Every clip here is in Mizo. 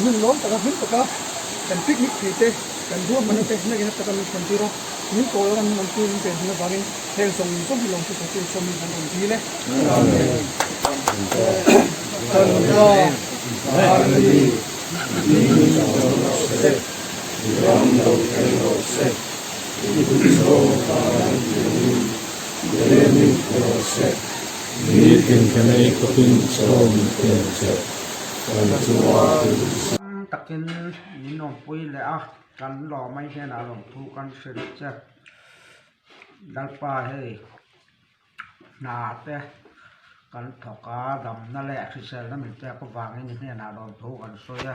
hun lawm taka hlim taka kan picnic thei te, kan ruahmanna te nakin a taka min thlen tir a, min kawl a min awmpui min pen hun avangin heng zawng zawng hi lawmthu sawi chu Isua min kan rawn dil e. Amen. Kan Pa, Van mi, i hming lo rawh se, i ram lo thleng rawh se, i duhzawng van angin lemin ti rawh se. Nitin ka nei khawpin chaw min pek che, kan chunga thil Tam takin min awmpui leh a, kan lawmai hnenah lawmthu kan hrilh che. Lalpa hei hna te kan thawk a, damna leh hriselna min pek avangin i hnenah lawmthu kan sawi a.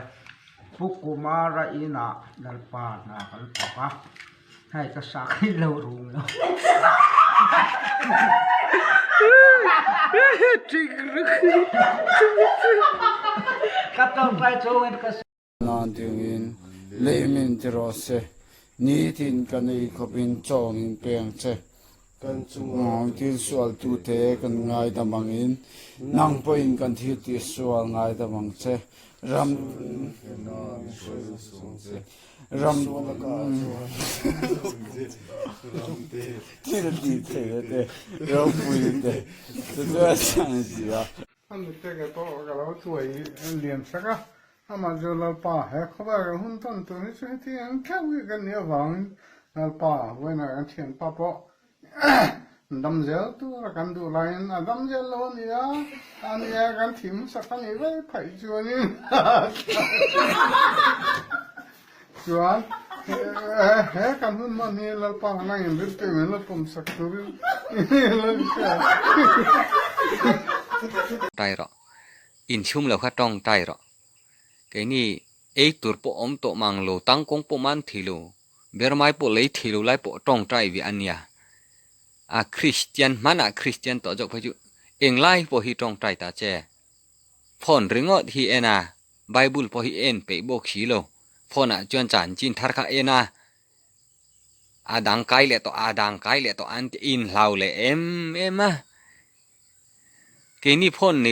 Pu Kumara inah Lalpa hna kan thawk a. Hei ka sak hi lo rung lo. Ka tawngtai chungin ka Nan dingin lei min ti rawh se, nitin kan ei khawpin chaw min peng che. Kan chunga thil sualtute kan ngaidam angin, nang pawhin kan thil tihsual ngaidam ang che. Ram ram thil ti thei te ropui te chu chu a chang si a. A nute ke pawh ka lo tuai lian sak a, amah chu Lalpa he khawvel kan hun tawn tur hi chu heti ang theuh hi kan nih avangin Lalpa vawiinah kan thianpa pawh Dam zel tur a kan duh laiin a dam zel lo a ni a, a nia kan thih hmasak a nih vek phaih chuanin chuan he kan hun hman hi Lalpa ang angin rilru min la pawmsak turin Tai rawh, inchhum lo kha tawng tai rawh. Keini ei tur pawh awm tawh mang lo, tangkawng pawh man thei lo. Bermai pawh lei thei lo lai pawh tawngtai ve a nia. A Kristian hmanah Kristian tawh zawk phei chu englai pawh hi tawngtai ta che. Phone ringawt hi en a, Bible pawh hi en peih bawk si lo. Phone ah chuan chanchin thar kha en a, a dang kai leh tawh, a dang kai leh tawh an ti inhlau leh em em a. Keini phone nei.